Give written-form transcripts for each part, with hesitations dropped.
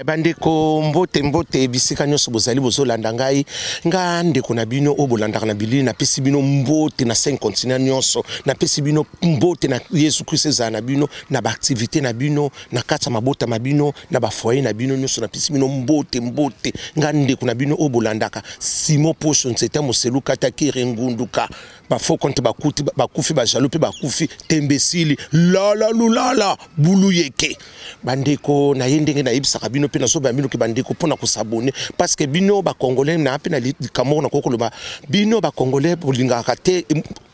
Bandeko, mbote mbote bisika nyonso bozali bozolanda ngai. Nga ndeko na bino oyo bolandaka na bilili, napesi bino mbote na 5 continent nyonso. Napesi bino mbote na Yesu Christ ezala na bino na baaktivité na bino na kati ya mabota ma bino na bafoyer na bino nyonso. Napesi bino mbote mbote. Nga ndeko na bino oyo bolandaka Simon Poso Nzete Moselu Kata Kere Ngunduka. Ba faux compte bakuti bakufi, ba jaloux pe bakufi, tembesili lala lulala bulu yeke. Bandeko na ye ndenge nayebisaka bino mpe nazoba bino ke bandeko mpo na kosabone, parce que bino bacongolais na mpe na likambo moko nakoki koloba, bino bacongolais bolingaka te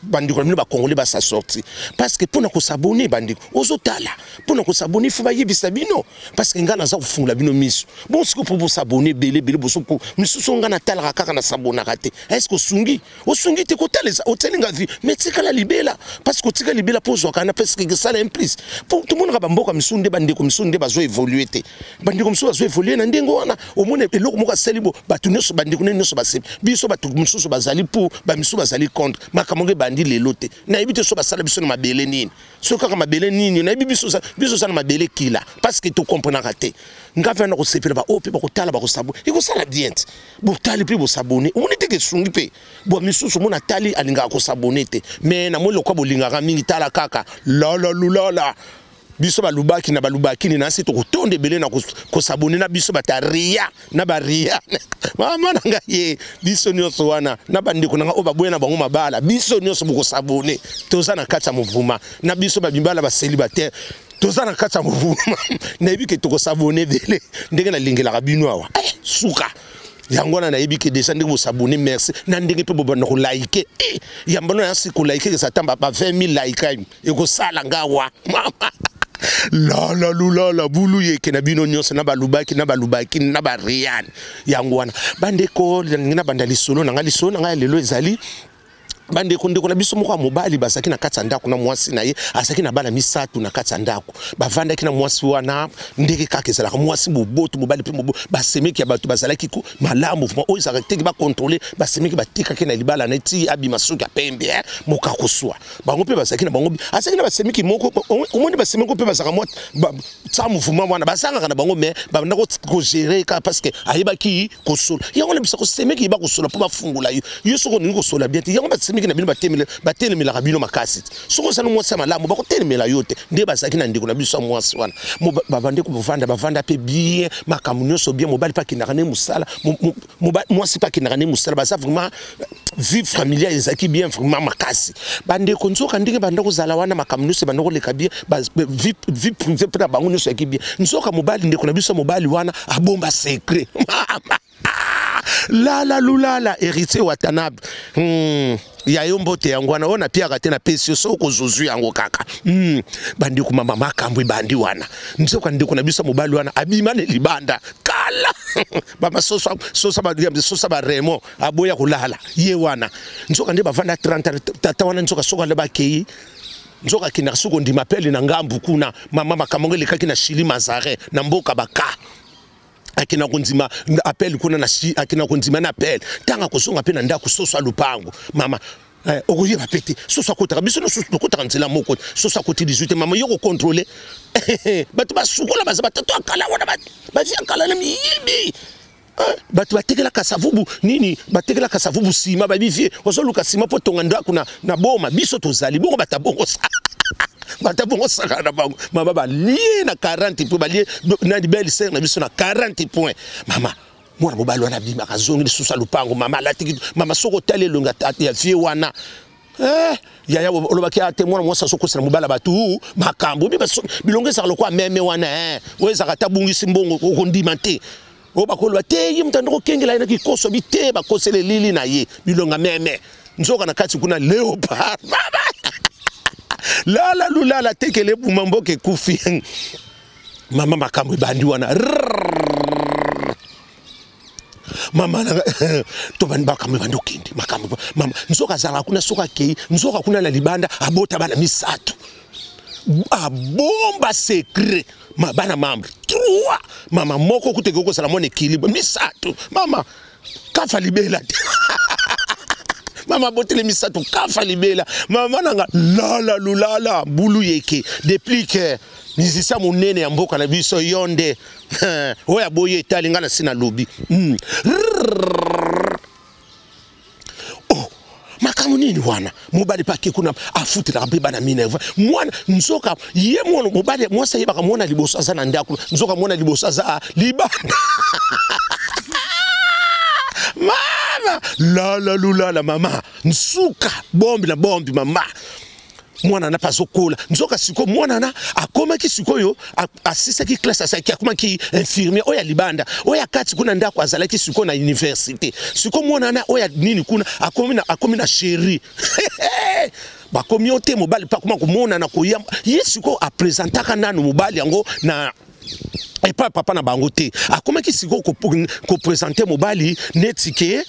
bandeko na bino bacongolais basasorti, parce que mpo na kosabone bandeko ozotala, mpo na kosabone fo bayebisa bino, parce que ngai naza kofungola bino miso. Bon, sikoyo mpo bosabone ebele ebele, bosoko misusu ngai natalaka kaka nasabonaka te. Est ce que osungi? Osungi te. Kotala otiali nga vie, mais tikala libela, parce que otika libela mpo ozwaka na parce que esala un plus. Po tomonaka bamboka misusu nde bandeko misusu nde bazo évolue te, bandeko misusu bazo évolue na ndenge wana. Omona eloko moko asali bo bato nyonso, bandeko nde nyonso basebi. Biso bato mosusu bazali pour, bamisusu bazali contre. Makambo ngo ebandi lelo te. Nayebi te so basala biso na mabele nini, so kaka mabele nini. Nayebi biso biso oza na mabele kila, parce que tokomprenaka te. Nga mpe na kosepela baoyo mpe bakotala bakosabo, ekosala bien te. Botali mpe bosabone, omoni teke esungi mpe bwa misusu. Omona atali alingaka kosabone te, mais namoni lokwa bolingaka mingi. Tala kaka lala lulala, biso balubaki na balubakini na nsi tokotonda ebele na kosabone na biso bato ya ria na baria. Mama na ngai ye, biso nyonso wana na bandeko na ngai oyo baboya na bango mabala, biso nyonso bokosabone. Toza na kati ya movuma na biso babibala bacélibataire, toza na kati ya movuma. Nayebi ke tokosabone ebele ndenge nalingelaka bino awa. Suka yango wana, nayebi ke déjà ndenge bosabone, merci na ndenge mpe bobanda kolike. Yambano yasi kolike eza ata ba 20 000 like ekosala ngawa. Mama lala lulala bulu yeke na bino nyonso na balubaki na balubaki na bariane. Yango wana bandeko, nalingi nabanda lisolo na ngai. Lisolo na ngai ya lelo ezali bandeko, ndeko na biso moko ya mobali bazalaki na kati ya ndako na mwasi na ye. Azalaki na bana misato na kati ya ndako. Bavandaki na mwasi wana ndenge kaka ezalaka, mwasi boboto, mobali mpe boboto. Basemeki ya bato bazalaki malamu vraiment. Oyo ezalaka teke bacontrôle basemeki, batekaki na libala na ti abima soki ya pembe mokakoswa. Bango mpe bazalaki na bango. Azalaki na basemeki moko, omoni basemeki mpe bazalaka mwa sa mouvement wana, bazangaka na bango, mais babanda kogérer kaka, parce que ayebaki kosola. Yango na bisa kosemeki, yeba kosola mpo bafungola yo. Yo soki olingi kosola bien te, yango basemeki na bino batelemelaka bino makasi te. Soki ozali mwasi ya malamu, bakotelemela yo te. Nde bazalaki na ndeko na biso ya mwasi wana, babandi kovanda, bavanda mpe bien, makambo nyonso bien. Mobali mpe akendaka ne mosala, mwasi mpe akendaka ne mosala. Baza vraiment vie familiale ezalaki bien vraiment makasi. Bandeko, nzoka ndenge banda kozala wana, makambo nyonso ebanda koleka bien, vie privée mpe na bango nyonso ezalaki bien. Nzoka mobali, ndeko na biso mobali wana abomba secret. Lala lulala, Héritier Watanabe, ya yo mbote. Yango wana oyo napiaka te, napesi yo soki okozozwi yango kaka. Bandeko, mama, makambo ebandi wana. Nzoka ndeko na biso mobali wana abima na libanda kala, bamasosa baremo, aboya kolala ye wana. Nzoka nde bavanda 30, tata wana nzoka soki ale bakei, nzoka akendaka soki kondima pele na ngambu kuna. Mama, makambo ngo elekaki na Chili Mazarin na mboka baka. Akenda kondima appel kuna na akenda kondima na appel. Ntango akozonga mpe na ndako, soso alupango. Mama, okoyeba mpe te soso akotaka. Biso nyonso tokotaka nzela moko. Soso akoti 18. Mama, yo kocontrôle bato basukola, baza batato akala wana, bavi akala na miyibi. Bato batekelaka savubu nini, batekelaka savubu nsima babi vie ozoluka nsima mpo tonga ndako na boma. Biso tozali bongo, bato bongo, bato bongo saka na bango. Mama, balie na 40 point, balie nani, belle sœur na biso na 40 point. Mama, mwana mobali wana abimaka, azongi lisusu ya lupango. Mama alatiki. Mama, soki otali elongi ya vie wana, yaya, olobaki ate mwana mwasi azokosela mobali ya bato makambo. Bilongo ezalaka lokola meme wana, oyo ezalaka ata bungisi mbongo, okondima te. Oyo bakoloba te, ye moto andi kokengela ye na kikoso bi te, bakosela elili na ye bilonga meme. Nzoka na kati kuna léopard. Lala lulala, tekele ebuma, mboka ekufi. Mama, makambo ebandi wana. Mama, tobandi makambo ebandi okende makambo. Mama, nzoka azalaka kuna, soki akei nzoka kuna na libanda, abota bana misato, abomba secret. Ma bana membre 3, mama moko kuteke kozala mwana équilibre misato. Mama, kafa libela te. Mama botele misato kafa libela. Mama nanga lala lulala bulu yeke. Depuis que musicien monene ya mboka na biso yo nde oyo aboyi etali nga na si na lobi. Oh, makambo nini wana mobali mpe ake kuna afutelaka mpe bana minerva mwana nzoka ye mwana mobali mwasi ayebaka mwana liboso aza na ndako nzoka mwana liboso aza libanda. Mama lala lulala mama nsuka bombi na bombi mama mwana na mpe azokola nzoka sikoyo mwana na akomaki sikoyo asisaki classe asalaki akomaki infirmier oyo ya libanda oyo ya kati kuna ndako azalaki sikoyo na université sikoyo mwana na oyo ya nini kuna akomi na chéri bakomi yo te mobali mpe akoma komonana koya ye sikoyo apresentaka nanu mobali yango na epai papa na bango te akomaki sikoyo kopresente mobali neti ke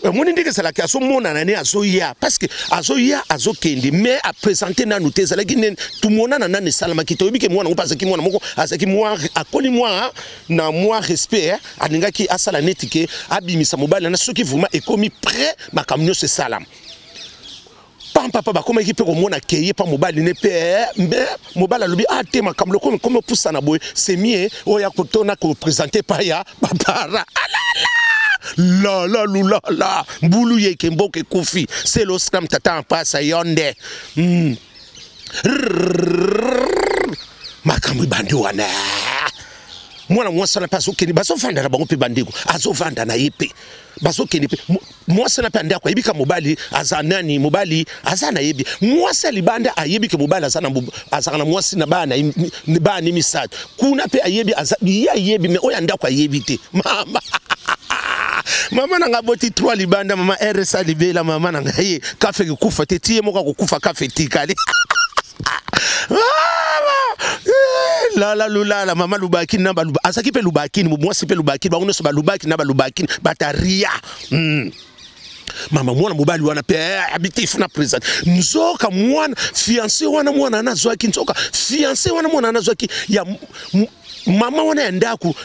omoni ndenge ezalaki azomonana ne azoya parce que azoya azokende mais apresente nanu te ezalaki nene tumonana nanu esalamaki te oyebi ke mwana ngo mpe azalaki mwana moko azalaki mwa akoli mwa na mwa respect alingaki asala neti ke abimisa mobali na soki vraiment ekomi prêt makambo nyonso esalama pampapa bakomaki mpe komona keye mpa mobali ne mpe mbe mobali alobi a te makambo lokola ekomi opusana boye c'est mieux oyo akotona kopresente epai ya bapara alala lala lulala mbulu yeke mboka ekufi selo scram tata mpasa yo nde makambo ebandi wana mwana mwasi wana mpe azokende bazovanda na bango mpe bandeko azovanda na ye mpe bazokende mpe mwasi wana mpe andako ayebi ka mobali aza nani mobali aza na yebi mwasi ya libanda ayebi ke mobali aza na azalaka na mwasi na bana bana misato kuna mpe ayebi aza ye ayebi me oyo andako ayebi te mama mama na ngai aboti 3 libanda mama rsa libela mama na ngai kafe ekufa te ti ye moko akokufa kafe etikali lala lulala mama lubakini na baluba azalaki mpe lubakini mwasi mpe lubakini bango nyonso balubaki na balubakini bataria Mama mwana mobali wana mpe abiti ifu na présente nzoka mwana fiancé wana mwana wana azwaki nzoka fiancé wana mwana wana azwaki ya mama wana ya ndako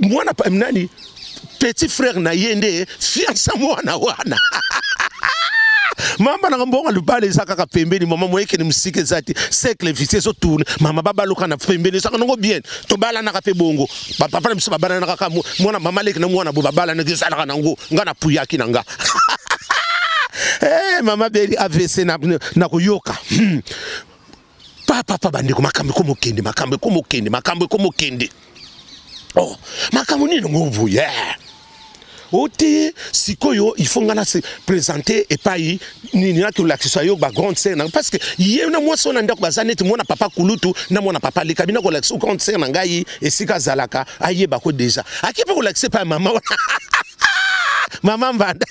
mwana nani petit frère na ye nde fiancé mwana wana mama nanga mbongo lubala eza kaka pembeni mama moyekende mosika eza te cercle vicieux ezotourne mama babaluka na pembeni ezaka nango bien tobalanaka mpe bongo bapapa na biso babalanaka kaka mwana mama leki na mwana bo babalanaka ezalaka nango nga napuyaki na nga hey, mama beli avc na koyoka papa bandeko makambo ekomokende makambo ekomokende makambo ekomokende oh makambo nini ngo boye ote sikoyo il faut nga na se présenter epai nini nakolakisa yo ba grande sœur na parce que ye na mwasi wana ndako baza neti mwana papa kulutu na mwana papa leka bina kolakisa grande sœur na ngai esika azalaka ayeba ko déjà ake mpe kolakisa epai mama wana mama mbanda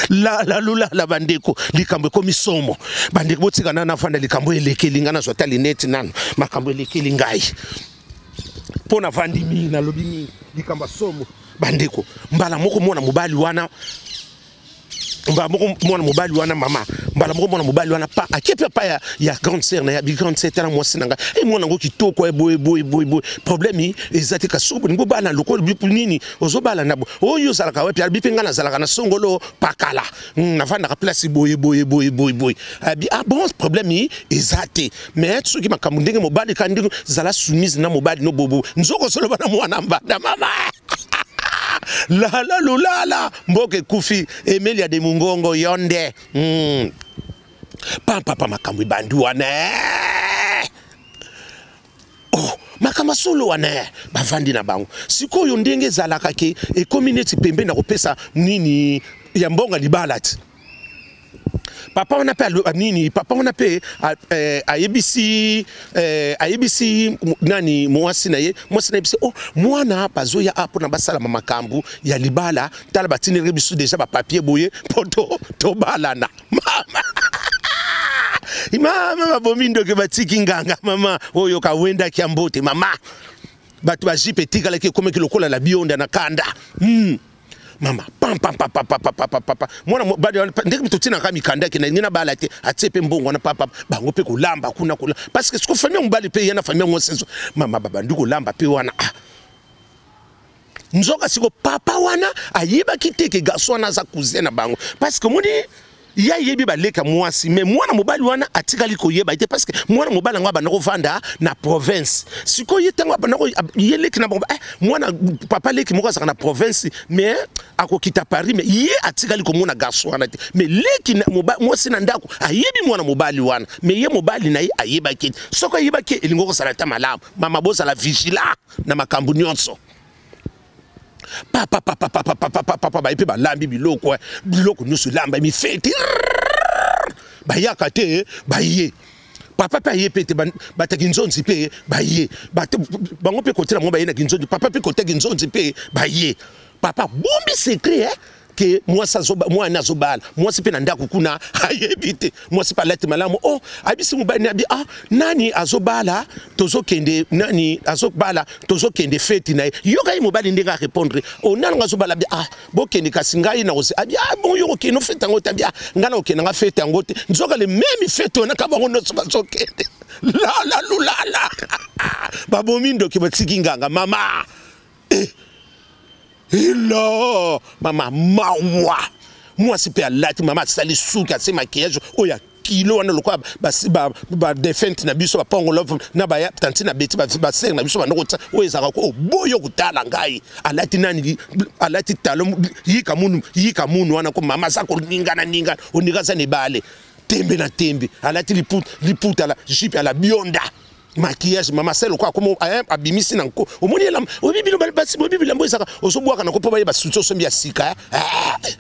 lala lulala bandeko likambo ekomi somo bandeko botika nanu nafanda likambo elekeli ngai nazwa ata lineti nanu makambo elekeli ngai mpo navandi mingi nalobi mingi likambo ya somo bandeko mbala moko mwana mobali wana mbala moko mwana mobali wana mama mbala moko mwana mobali wana pa ake mpe pa ya grande sœur na ya bi grande sœur tala mwasi na ngai e mwana yango kitoko e boye boye boye boye problème eza te kasi soki bolingi bobala lokola nini ozobala na oyo ozalaka wapi alobi mpe ngai nazalaka na songolo pakala navandaka place boye boye boye boye boye abi ah bon problème eza te mais soki makambo ndenge mobali ka ndenge zala soumise na mobali no bobo nzoko soloba na mwana mbanda mama lala lulala mboka ekufi emelia de mungongo yonde pampapa makambo ebandi wana oh makambo solo wana bavandi na bango sikoyo ndenge ezalaka ke ekomi neti pembeni na kopesa nini ya mbongo libala ti papa wana pe nini papa wana pe ayebisi ayebisi nani mwasi na ye mwasi na ye oh mwana bazoya a mpona basalama makambo ya libala tala batindeli biso deja ba papier boye mpo tobalana mama mama babomi ndoki batiki nganga mama oyo kawendaki ya mbote mama bato ba jipe etikalaki ekomaki lokola na bionda na kanda Mama pam pam pam pam pam pam pam pam mwana mobali wana ndenge totinaka mikanda yake na ndenge na bala te atie mpe mbongo wana papa bango mpe kolamba kuna kolamba parce que siko famille mobali mpe ye na famille mwasi ezo mama babandi kolamba mpe wana ah nzoka siko papa wana ayebaki te ke garçon wana aza cousin na bango parce que omoni Ye ayebi baleki ya mwasi, mais mwana mobali wana atikali koyeba ye te, parce que mwana mobali yango abanda kovanda na province. Sikoyo ye ntango abanda ye leki na bango, eh, mwana papa leki moko azalaka na province, mais akokita Paris, mais ye atikali komona garçon wana te. Mais leki mwasi na ndako ayebi mwana mobali wana, mais ye mobali na ye ayebaki ete soki ayebaki elingi kozala ata malamu. Mama, bozala vigilant na makambo nyonso. Papa, papa, papa, papa, papa, baye mpe balambi biloko, biloko nyonso elamba mifeti, bayaka te, baye papa mpe aye mpe te, bataki nzonzi mpe baye, bango mpe kotela bango baye na kinzonzi, papa mpe kotaki nzonzi mpe baye. Papa bombi secret, eh? Ke mwasi mwana azobala, mwasi mpe na ndako kuna ayebi te. Mwasi mpe alati malamu. O oh, ayebisi mobali abi: "Ah, nani azobala, tozokende, nani azobala, tozokende feti na ye." Yoka ye mobali ndenge arépondre: "O oh, nani ngo azobala?" Abi: "Ah, bokende, kasi ngai na kosi." Abi: "Ah bon, yo kokende o feti yango te?" Abi: "Ah, ngai na kokende nga feti yango te." Nzoka le même feti wana ka bango nyonso bazokende. Lala lulala, babomi ndoki, batiki nganga. Mama, eh. Elo mama, mawa. Mwasi mpe alati, mama asali suki, ase maquillage oyo ya kilo wana lokola badéfunte na biso bapongolo na baya tanti na beti, basere na biso banda kotia oyo ezalaka ko oboyo kotala ngai. Alati nani, alati talon yika munu, yika munu wana ko mama aza koningana ningana, oninga aza na ebale, tembe na tembe. Alati liputa la jupe ala bionda, maquillage, mama asali lokola akomo abimisi na nko. Omoni elamba, oyebi bino basi, boyebi bilambo ezaka ozobwaka na ko mpo bayeba suti osombi ya sika.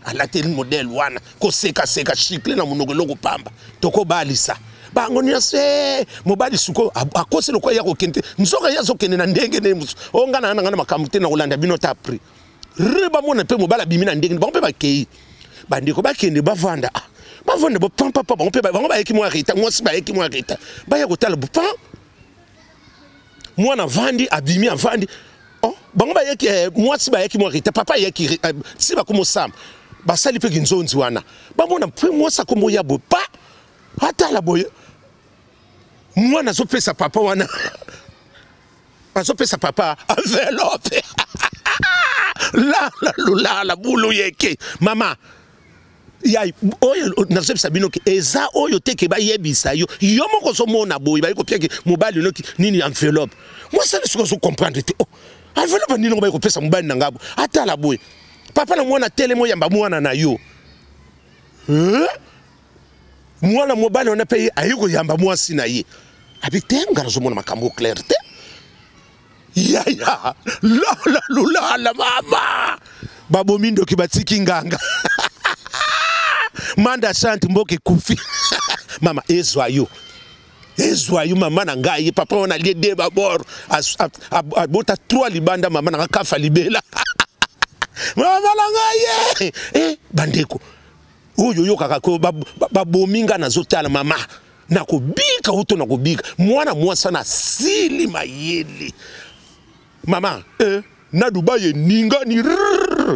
Alateli modèle wana, kosekaseka, chicle na monoko, eloko pamba. Tokobalisa bango nyonso. Mobali sikoyo akosi lokola ya kokende te, nzoka ye azokende na ndenge nde mosusu. O nga na nga na makambo te, na kolanda bino ta prix re. Bamona mpe mobali abimi na ndenge, bango mpe bakei. Bandeko bakende, bavanda, ah, bavanda bopampapa. Bango mpe bango bayeki mwa retard, mwasi bayeki mwa retard, baya kotala bopan, mwana avandi, abimi, avandi. Oh, bango bayeki, eh, mwasi bayeki mwa retard, papa ayeki eh, si bakomosamba, basali mpe kinzonzi wana. Bamona mpe mwasi akombo ya boye, pa atala boye, mwana azopesa papa wana, azopesa papa enveloppe. Lala lulala, bulu yeke. Mama ya oyo nazobisa bino ke eza oyo te ke bayebisa yo, yo moko ozomona boye, bayi kopiaki mobali noki nini enveloppe. Mwasi ani soki ozocomprendre te, oh, enveloppe nini ngo bayi kopesa mobali na ngabo? Atala boye, papa na mwana telema, oyamba mwana na yo, eh? Mwana mobali wana mpe ayi koyamba mwasi na ye, abi te, nga nazomona makambo clair te. Yaya, lala lulala, mama, babomi ndoki, batiki nganga. Manda chante, mboka ekufi. Mama, ezwa yo, ezwa yo. Mama na ngai, papa wana alie de babord, abota trois libanda. Mama na nga kafa libela, mama na ngai. Eh, bandeko oyo oyokaka ko babomi nga, nazotala mama nakobika uto nakobika. Mwana mwasi wana asili mayele, mama, eh, na Dubai eningani,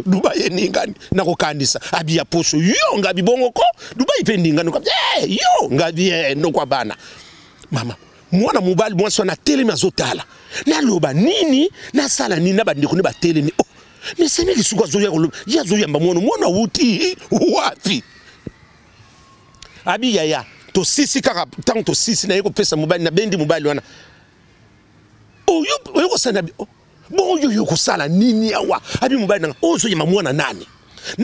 Dubai eningani. Nakokanisa abi ya poso yo ngabi bongo ko Dubai mpe eningani, eh, yo ngabi, eh, ndokwa bana. Mama, mwana mobali, mwasi wana atelemi, azotala naloba nini, nasala nini na bandeko nde batelemi. Oh, mais semeki suku azoya koloba, ye azoyamba mwana, mwana awuti wapi? Abi yaya, tosisi kaka ntango tosisi, naye kopesa mobali, nabendi mobali wana oyo oyo kosala, oh, bon, oyo oyo kosala nini awa? Abi mobali nanga oyo ozoyamba mwana nani?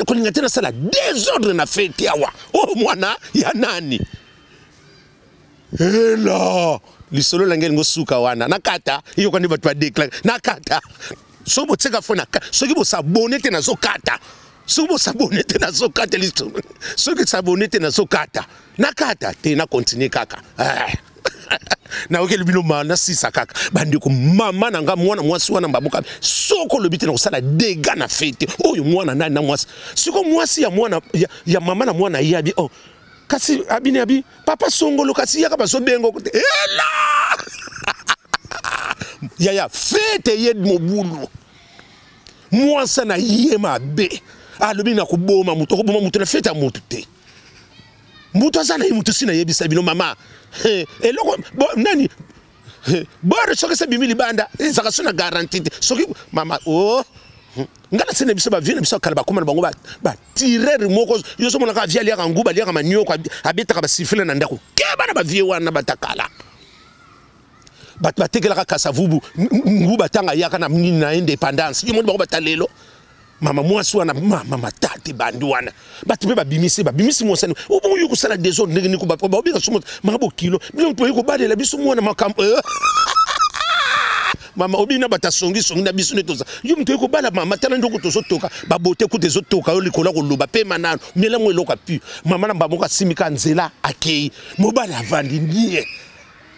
Kolinga te nasala désordre na feti awa. Oyo mwana ya nani? Ela lisolo lange elingo suka wana, nakata. Yoka nde bato badéclarer, nakata. Soki botiaka fo, soki bosabonner te, nazokata. Soki bosabonner te, nazokata lisolo. Soki s'abonner te, nazokata. Nakata te, nacontinuer kaka, eh. Nayokeli bino ma nasisa kaka. Bandeko, mama na nga, mwana mwasi wana mbaboka, soki olobi te na kosala dégâts na fete oyo, mwana nani na mwasi? Siko mwasi ya mwana ya mama na mwana ye abi, oh, kasi abini abi papa songolo, kasi yaka bazobenga te. Ela yaya, fete ye mobulu. Mwasi na ye mabe, alobi na koboma moto, akoboma moto na fete ya moto te. Moto aza na ye moto si nayebisa bino, mama, eloko nani bore, soki se bimi libanda, ezalaka so na garantie te. Soki mama o oh, Nga na sene biso ba vieux na biso kala bakoma na bango ba tireur moko. Yo ozomonaka vieux aliaka nguba, aliaka manioko, abetaka basifle na ndako. Keba na ba vieux wana batakala. Bato batekelaka Kasavubu nguba ntango ayaka na nini, na indépendance. Yo moni bango bata lelo. Mama mwasi wana, mama matata ebandi wana. Bato mpe babimisi, babimisi mwasi wana. Obongo yo kosala désordre ndenge nini? Baobenga so mama bokilo, bino toyei kobalela biso mwana makambo. Mama obina bato asongisongi na biso nde toza. Yo moto oyi kobala mama, tala ndoko tozotoka babote kuta ezotoka yo likolo ya koloba. Pema nano, melango eloko api. Mama na mbamoko asimika nzela, akei. Mobali avandi nie.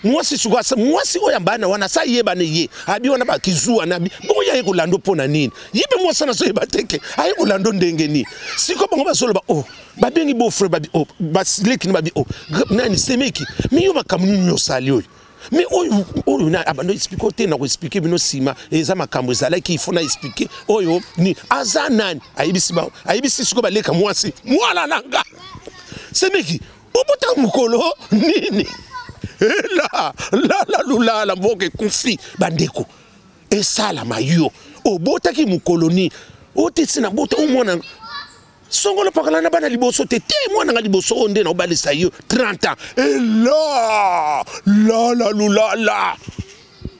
Mwasi sikoyo, mwasi oyo ambana wana asa yebana ye abi wana bakizuwa na bi bongo. Ye aye kolanda mpo na nini? Ye mpe mwasi wana azoyeba teke aye kolanda ndenge nini. Sikoyo bango bazoloba o oh, babengi beau-frère, babi o oh, basileki babi o oh, nani semeki mi yo makambo nini osali oyo? Mais oyo oyo na abando expliquer te, na koexpliquer bino nsima. Eza makambo ezalaki, il faut na expliquer oyo ni aza nani. Ayebisi ba ayebisi sikoyo baleka mwasi: mwana na nga semeki, obotaka mokolo nini? Ela lala lulala, mboka ekufi. Bandeko, esalama yo obotaki mokolo nini? Otisi na bota o mwana songolo pakala na bana liboso te te. Mwana nga liboso oyo nde na obalisa yo 30 ans. Ela lala lulala,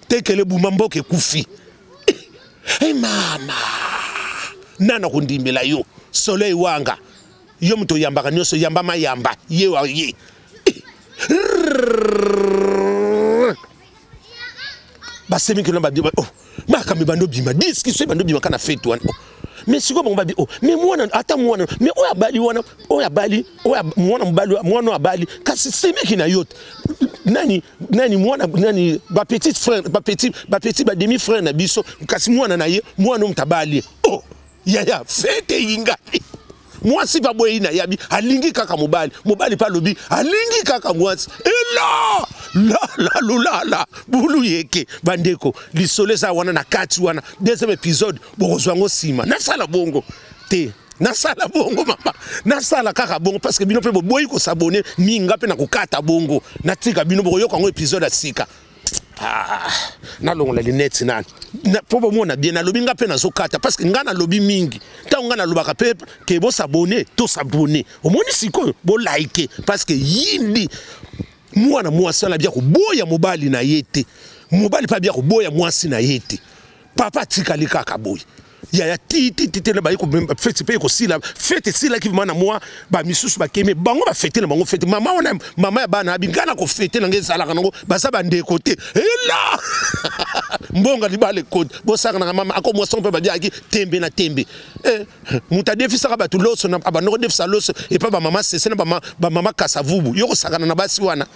tekele buma, mboka ekufi. E mama, nana kondimela yo. Soleil wanga, yo moto oyambaka nyonso, yamba mayamba ye wa ye. Basemiki na babi oh, makambo ebandi obima, discussion ebandi obima kaka na fete wana. Oh. Mais sikoyo bango babi oh, mais mwana, ata mwana, mais oyo abali wana, oyo abali, oyo mwana mobali, mwana oyo abali, kasi semeki na yo nani nani, mwana nani, bapetit frère, bapetit, bapetit, bademi frère na biso, kasi mwana na ye, mwana oyo moto abali. Oh yaya, fete eyingani. Mwasi mpe aboyi na yabi, alingi kaka mobali. Mobali mpe alobi alingi kaka mwasi. Ela lala lulala bulu yeke. Bandeko, lisolo eza wana na kati wana. Deuxième épisode bokozwa yango nsima. Nasala bongo te, nasala bongo mama, nasala kaka bongo parce que bino mpe boboyi kos'abonner minga mpe na kokata bongo. Natika bino, bokoyoka yango épisode ya sika. Ah, nalongola lunettes nani mpo bomona bien. Nalobi nga mpe nazokata parce que nga nalobi mingi. Ntango nga nalobaka mpe ke bos'abonner, tos'abonner. Omoni sikoyo, bolike parce que yindi mwana mwasi wana abia koboya mobali na ye te, mobali mpe abia koboya mwasi na ye te. Papa atikali kaka boye yaya tititite. Baye feti mpe ekosila. Fete esilaki vraiment na mwa bamisusu bakemi bango bafete na bango fete. Mama wana, mama ya bana, abi ngai na kofete nange ezalaka nango, baza bandeko te. Ela mbonga libala ekoti bosakanaka. Mama ako mwasi mpe babiaki tembe na tembe. Eh, moto adefisaka bato loso, abandoko defisa loso epa bamama sese na bamama Kasavubu. Yo kosakana na basi wana.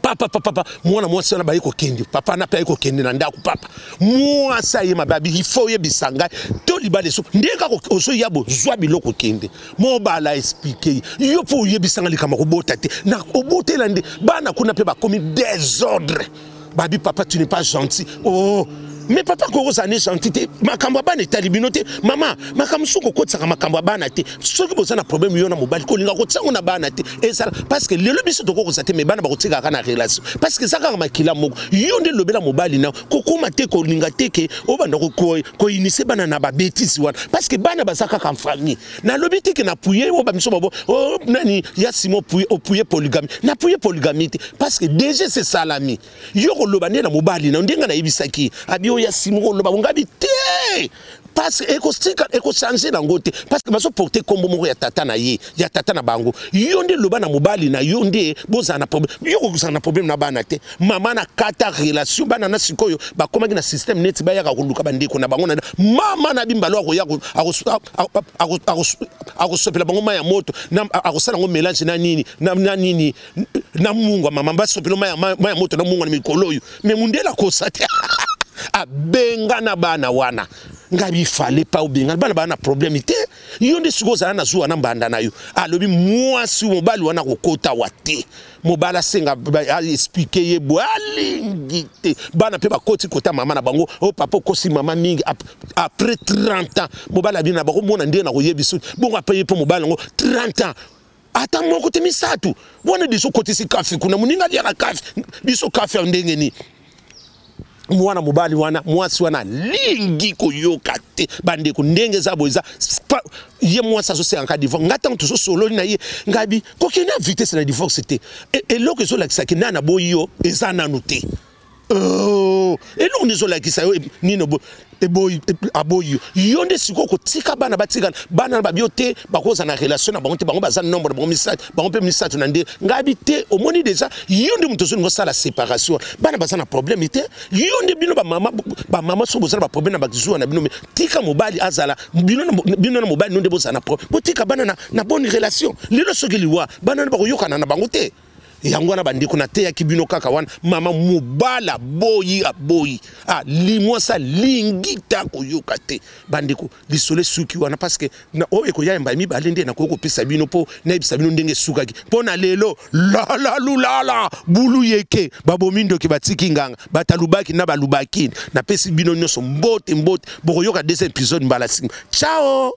Papa, papa, papa, mwana mwasi wana baye kokende, papa na mpe aye kokende na ndako. Papa mwasi aye mabe, abi il faut oyebisa ngai to libala eso ndenge kaka ozoya bo zwa biloko okende. Mobala expliquer yo mpo oyebisanga likambo kobota te na obotela nde bana kuna mpe bakomi désordre. Babi papa, tu n'es pas gentil. Oh, mais papa kokozala ne gentil te. Makambo ya bana etali bino te. Mama, makambo soki okotisaka makambo ya bana te. Soki boza na problème yo na mobali, kolinga kotiango na bana te. Ezala parce que lelo biso tokokoza te, mais bana bakotikaka na relation parce que eza kaka makila moko. Yo nde lobela mobali na kokóma te, kolinga te ke obanda koinitier bana na babêtises wana parce que bana baza kaka en famille. Nalobi te ke napuye oyo bamiso babo oh, nani ya Simon opuye polygamie. Napuye polygamie te parce que déjà sesalami. Yo koloba nde na mobali na ndenge nayebisaki abi oyo ya Simon koloba bongabi te parce que ekosika ekochanger nango te parce que bazoporte nkombo moko ya tata na ye, ya tata na bango. Yo nde loba na mobali na yo nde bozala na problème. Yo kozala na problème na bana te. Mama na kata relation bana na sikoyo bakomaki na système neti bayaka koluka bandeko na bango na mama na bimbalo akoya akosopela bango mai ya moto, akosala yango mélange na nini, na nini, na mungwa. Mama basopela mai ya moto na mungwa na mikolo oyo. Mais mundele akosa te, abengana bana wana. Ngai bifale pa obengana bana, bana na problème te. Yo nde sikoyo ozala na zuwa na mbanda na yo. Alobi mwasi mobali wana kokota wa te. Mobali asenga aexpliquer ye boye, alingi te. Bana mpe bakoti kota mama na bango: o papa, okosi mama mingi. Après 30 ans mobali abini na bakomona ndenge na koyebi bongo. Apres ye mpo mobali yango 30 ans ata moko te, misato wana deja okotisi kafe kuna. Moninga aliaka kafe, biso kafe ya ndenge nini? Mwana mobali wana, mwasi wana alingi koyoka te. Bandeko, ndenge eza boye, eza ye mwasi azosengaka divorce. Ngai ntango tozosololi na ye, ngai bi kokende na vitesse na divorce te. Eloko ezolakisaki nani aboyi yo eza nanu te. Oh, eloko nde ezolakisa yo nini eboyi aboyi yo? Yo nde sikoyo kotika bana, batikala bana na babio te, bakozala na relation na bango te. Bango baza nombre na bango misato, bango mpe misato na nde ngai bi te. Omoni déjà, yo nde moto ozolinga osala séparation, bana baza na problème te. Yo nde, bino bamama, bamama, soki boza na baproblème na bazuwa na bino, tika mobali azala. Bino na mobali no nde bozala na problème, botika bana na bonne relation. Lelo soki liwa, bana na bakoyokana na bango te. Yango wana, bandeko, nateyaki bino kaka wana. Mama, mobali aboyi, aboyi, ah, mwasi alingi ta koyoka te. Bandeko, lisolo esuki wana, parce que oyo ekoya yamba ya mibale nde nakoki kopesa bino mpo nayebisa bino ndenge esukaki. Mpo na lelo, lala lulala bulu yeke, babomi ndoki, batiki nganga, batalubaki na balubaki. Napesi bino nyonso mbote, mbote. Bokoyoka deuxième épisode mbala nsima. Ciao.